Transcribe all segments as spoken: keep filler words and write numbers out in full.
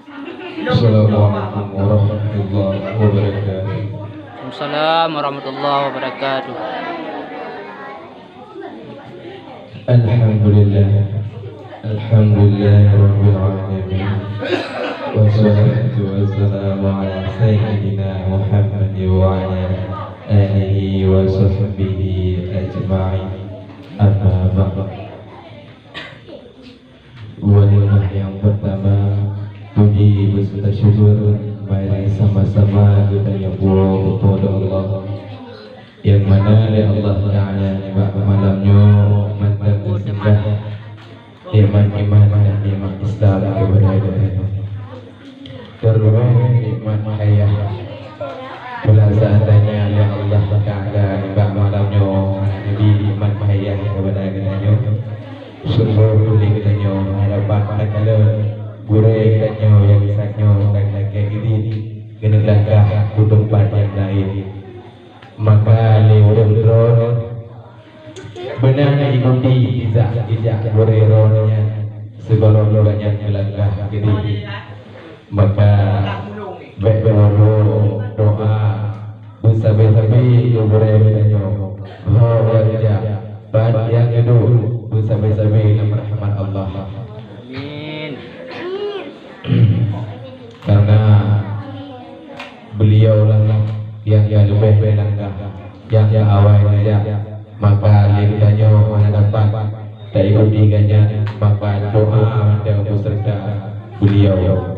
Assalamualaikum warahmatullahi wabarakatuh. Waalaikumsalam warahmatullahi wabarakatuh. Alhamdulillah. Alhamdulillahirabbil alamin. Wassalatu wassalamu ala sayyidina Muhammad wa ala alihi wa sahbihi ajma'in. Amma ba'd. Walilah nyang peurtama, puji beserta syukur mari sama-sama geutanyoe puwoe keu Po teu Allah, nyang mana lé Allah Ta'ala nibak malam nyoe mantong geusinggah nikmat iman dan nikmat Islam keupada geutanyoe. Teureuwéh nikmat hayah. Pula seandainya lé Allah Ta'ala nibak malam nyoe hana geubri nikmat hayah keupada geutanyoe, sunggoh puléh geutanyoe hana dapat takalon gurée geutanyoe nyang sat nyoe dan lagée idin geuneuk langkah u teumpat nyang laén. Maka lé ureuëng droeneuh beuna neuikuti jijak-jijak gurée droeneuh nyan sigohlom gobnyan meulangkah keudeh. Maka bék geuwoe doa beusabe-sabe keu gurée geutanyoe. Ho nyang jak, pat nyang geuduek, beusabe-sabe lam rahmat Allah. Amin. Karena beliaulah yang, yang leubeh meulangkah, yang, yang awai neujak. Maka lé geutanyoe hana dapat taikuti gobnyan, maka doa mantong beuseureuta beliau.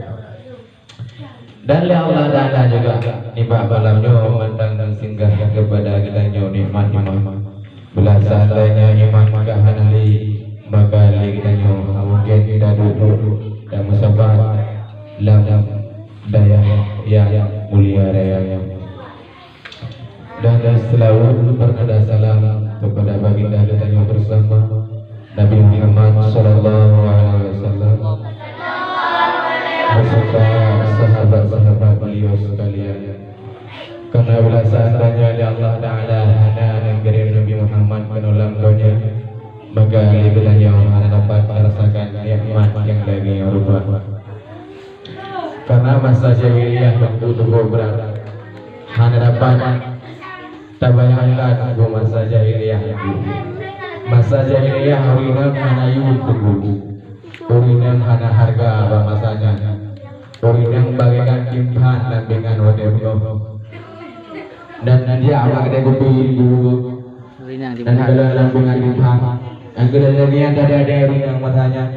Dan lé Allah Ta'ala juga nibak malam nyoe mantong singgah keupada geutanyoe nikmat iman. Bila seandainya iman ka hana lé, maka lé geutanyoe mungken taduek dan meusapat lam dayah nyang mulia raya nyoe. Dan seulaweuet beureukat salam keupada baginda geutanyoe bersama, Nabi Muhammad sallallahu alaihi wasallam, beserta sahabat-sahabat beliau sekalian. Karena bila seandainya lé Allah Ta'ala hana neukirém Nabi Muhammad keunoe lam donya, maka lé geutanyoe hana dapat merasakan nikmat nyang lagée nyoe rupa. Karena masa jahiliyah teungku tuboh brat, hana dapat tabayangkan teungku masa jahiliyah teungku. Masa jahiliyah ureuëng inong hana yum teungku. Ureuëng inong hana hareuga bak masa nyan. Ureuëng inong bagaikan timphan lam pingan watée beungoh. Dan dia amat geude gupi teungku. Dan kalau lam pingan timphan, dan kalau lagi ada ada ureuëng inong masa nyan.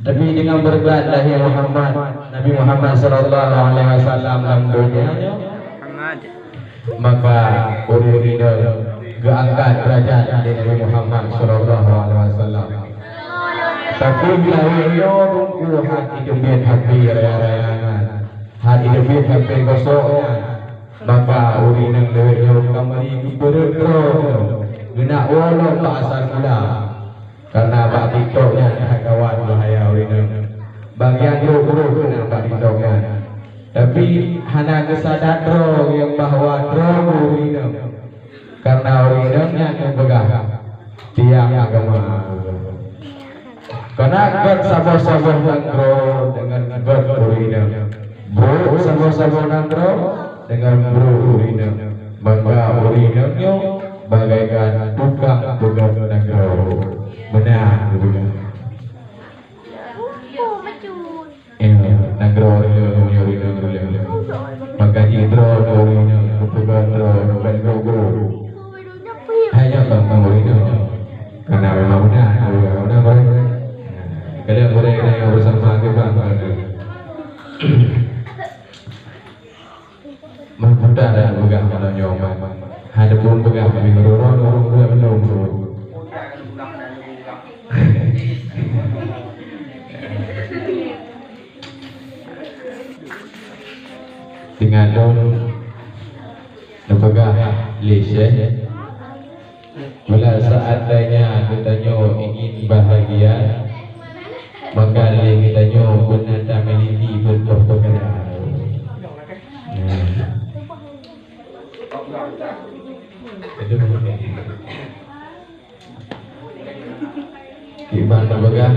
Tapi dengan beureukat lahé Muhammad, Nabi Muhammad sallallahu alaihi wasallam lam donya nyoe, maka ureuëng inong geuangkat deurajat lé Nabi Muhammad sallallahu alaihi wasallam. Tapi lahé nyoe teungku hana jiteubiet hapé raya-raya nyan, hana jiteubiet hapé gosok nyan, maka ureuëng inong lewat nyoe ka meuri geupeureuet droe nyoe, geunak woe lom bak asai mula. Karena bak TikTok nyan that gawat bahaya ureuëng inong. Bagian droe-droe keunan bak TikTok nyan. Tapi hana geusadar droe nyang bahwa droe ureuëng inong. Karena ureuëng inong nyan nyang peugah tiang agama. Karena gét saboh-saboh nanggroe deungon gét ureuëng inong. Brok saboh-saboh nanggroe deungon brok ureuëng inong. Maka ureuëng inong nyoe bagaikan tukang peugét nanggroe. Meunan geupeugah. Eh, nanggroe ureuëng inong, ureuëng inong, ureuëng inong. Maka jidroe ureuëng inong, geupeugét droe, bukan guru-guru. Hanya bang ureuëng inong nyoe. Karena memang meunan, meunan, meunan. Kadang ureuëng inong nyang bersama kita, meunan. Meuputar dah peugah malam nyoe, Man. Hai deupun peugah, tapi ureuëng-ureuëng, ureuëng-ureuëng belum. Tinggai lôn neupeugah lé Syekh. Bila seandainya geutanyoe ingin bahagia, maka lé geutanyoe beuna tamiliki beutôi peukara. Nah. Kiban tapeugah,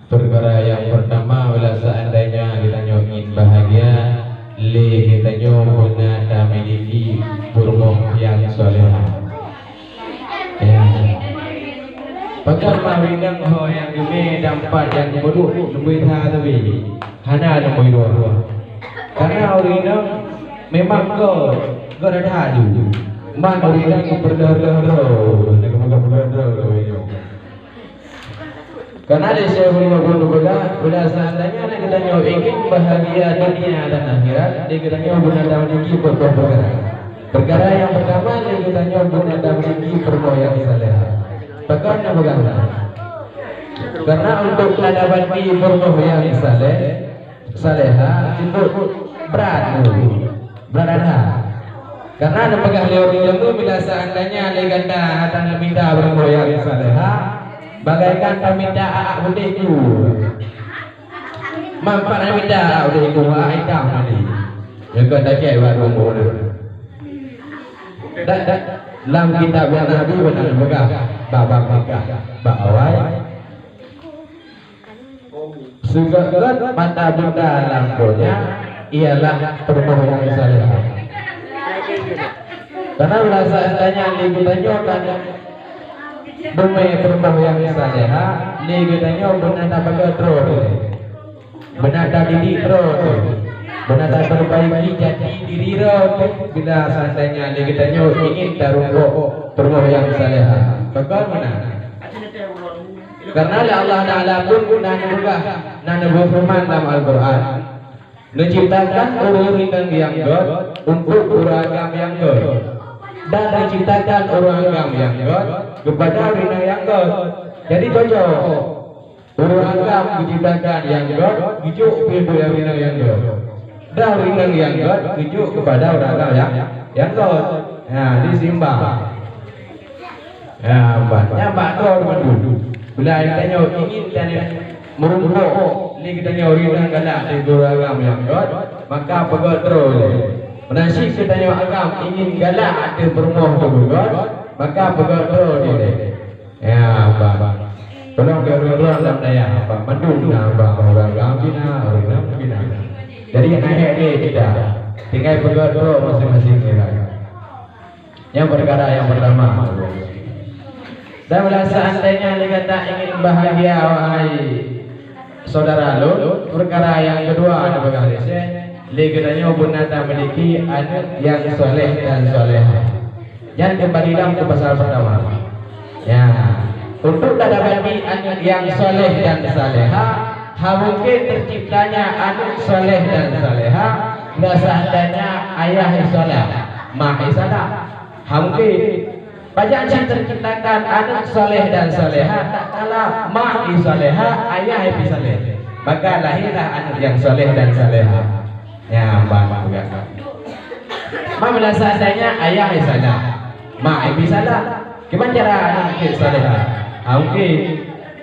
peukara nyang peurtama, bila seandainya Lé geutanyoe beuna tamiliki peurumoh nyang salehah. Ya. Pakon meurinang ho nyang geumé dan pat nyang peuduek leubeh that teubi. Hana leubeh dua. Karena ureueng inong memang göt, göt that ju. Man ureueng inong peureudeuh-reudeuh droe, peureudeuh-reudeuh droe. Karena di Syekh Ibnu Batuta, bila seandainya geutanyoe ingin bahagia dunia dan akhirat, di geutanyoe beuna tamiliki beberapa perkara. Perkara yang pertama, di geutanyoe beuna tamiliki peurumoh nyang salehah. Pakon nyang peugah na? Karena untuk tadapati peurumoh nyang saleh, salehah, itu brat, brat that. Karena neupeugah lé ureueng jameun, bila seandainya lé gata hana mita peurumoh nyang salehah, bagaikan tamita aak udeh ku. Manfaat tamita aak udeh ku, aak itam tadi. Nyang ka tacek bak rumoh na. Dak, dak, lam kitab nyang Nabi beuna neupeugah, bak bab nikah, bak awai. Seugét-gét mata buta lam donya ialah peurumoh nyang salehah. Karena bila seandainya lé geutanyoe kan dumé peurumoh nyang salehah, lé geutanyoe beuna tapeugöt droe teuh. Beuna tadidik droe teuh. Beuna tapeurbaiki jati diri droe teuh bila seandainya lé geutanyoe ingin tarumpok peurumoh nyang salehah. Pakon meunan? Karena lé Allah Taala pun na neupeugah, na neubeuet feureuman lam Al-Qur'an, "Neuciptakan ureueng inong nyang göt untuk ureueng agam nyang göt, dan neuciptakan ureueng agam nyang göt keupada ureueng inong nyang göt." Jadi cocok. Ureueng agam geuciptakan nyang göt, geujok pih keu ureueng inong nyang göt. Dan ureueng inong nyang göt geujok keupada ureueng agam nyang, nyang göt. Ha, diseimbang. Ya, ban. Nyan bak droe teuma tu. Bila tanyoe ingin tanyoe meurumpok, lé geutanyoe rinang galak di guru agam nyang göt, maka peugöt droe lé. Meunan cit geutanyoe agam ingin galak ateueh peurumoh nyang göt, maka peugöt droe lé. Ya, ban. Tolong geurumpok lam dayah, ban. Mandum na, ban. Ureueng agam bina, ureueng agam bina. Jadi, hana hék lé kita. Tinggai peugöt droe maséng-maséng lé. Nyan peukara nyang peurtama. Dan bila seandainya lé gata ingin bahagia, wahai syedara lôn, peukara nyang keudua neupeugah lé Syekh, lé geutanyoe beuna tamiliki aneuk nyang saleh dan salehah. Nyan keumbali lom keu pasal peurtama. Ya, untuk tadapati aneuk nyang saleh dan salehah, hana mungken teuciptanya aneuk saleh dan salehah, bila seandainya ayah saleh, mak saleh. Hana mungken. Pajan cit teuciptakan aneuk saleh dan salehah, tatkala mak salehah, ayah pih saleh. Maka lahirlah aneuk nyang saleh dan salehah. Ya, ban peugah. Mak, bila seandainya ayah saleh, mak pih saleh. Kiban cara aneuk salehah? Hana mungken.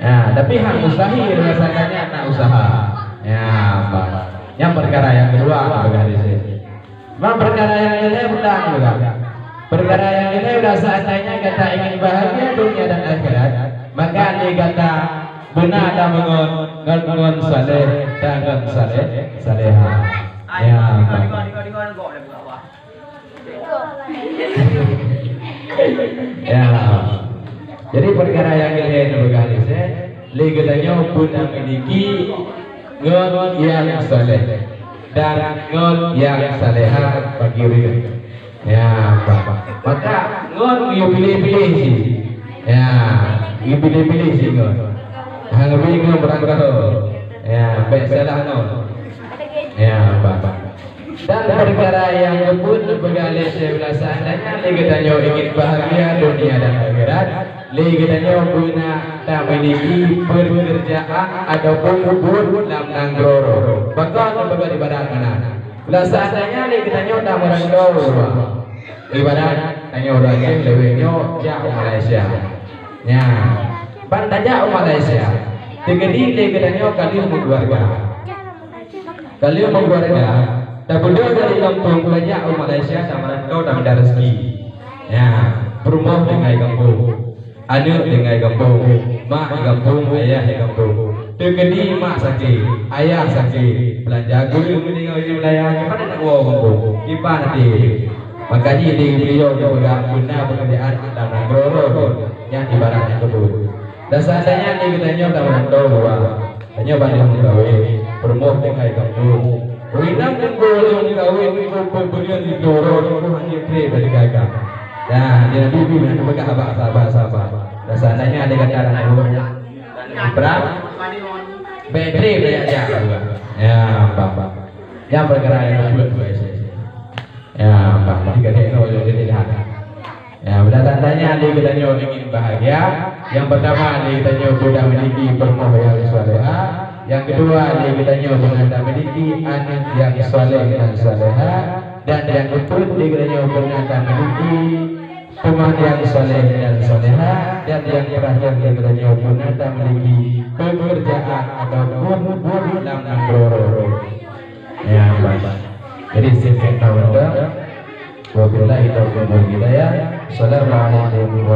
Ya, tapi hana mustahil bila seandainya na usaha. Ya, ban. Nyan peukara nyang keudua neupeugah lé Syekh. Ban peukara nyang keulhèe peue lom, peukara nyang keulhèe, bila seandainya gata ingin bahagia dunia dan akhirat, maka lé gata beuna tameungon ngon, ngon saleh dan ngon saleh, salehah. Ya, ban. Ya. Jadi peukara nyang keulhèe neupeugah lé Syekh, lé geutanyoe beuna miliki ngon nyang saleh dan ngon nyang salehah bagi ureueng. Ya, ba-, ba-, maka ngon geupiléh-piléh cit. Ya, geupiléh-piléh cit ngon. Hana bingung beurangkaho. Ya, bèk salah ngon. Ya, ba-, ba-, Dan peukara nyang keupeuet neupeugah lé Syekh, bila seandainya lé geutanyoe ingin bahagia dunia dan akhirat, lé geutanyoe beuna tamiliki peukeurjaan ataupun buet lam nanggroe. Pakon neupeugah ibarat meunan? Bila seandainya lé geutanyoe tameurantau, ibarat tanyoe ureueng Aceh, lewat nyoe jak u Malaysia. Nyan, ban tajak u Malaysia, teukeudi lé geutanyoe ka lheueh meukeuluwarga. Ka lheueh meukeuluwarga, tabeudôh dari gampông tajak u Malaysia, tameurantau, tamita rezeki. Ya, peurumoh tinggai gampông, aneuk tinggai gampông, mak di gampông, ayah di gampông. Teukeudi mak sakét, ayah sakét, beulanja geuh meuninggai di wilayah, gimana nak woe kampung? Kiban até. Maka jih di beliau geupeugah beuna pekerjaan dalam nanggroe nyan ibarat nyang keubeut. Dan seandainya di geutanyoe ka meurantau luwa, tanyoe ban lheueh meukawen, peurumoh tinggai kampung. Ureueng inong teungku lheueh meukawen, teungku peubeungeut di keudroe, teungku hana treb dari gagah. Nah, di Nabi pih meunan geupeugah bak sahabat-sahabat. Dan seandainya di gata aneuk buet, Ibrahim, bèk treb tajak-jak dua. Ya, bah, bah. Nyang peukara nyang peuet dua isi. Ya, bah, bah. Tiga tekno jadi dah. Ya, berdasarkannya di geutanyoe ingin bahagia. Yang pertama di geutanyoe sudah memiliki peurumoh yang salehah. Yang kedua di geutanyoe beuna tamiliki aneuk yang saleh dan salehah. Dan yang keempat di geutanyoe beuna tamiliki teman yang saleh dan salehah, dan yang terakhir di geutanyoe beuna tamiliki pekerjaan ataupun buet lam nanggroe. Ya, baik. Jadi, sekian tahu dah. Wabillahi taufiq wal hidayah. Assalamualaikum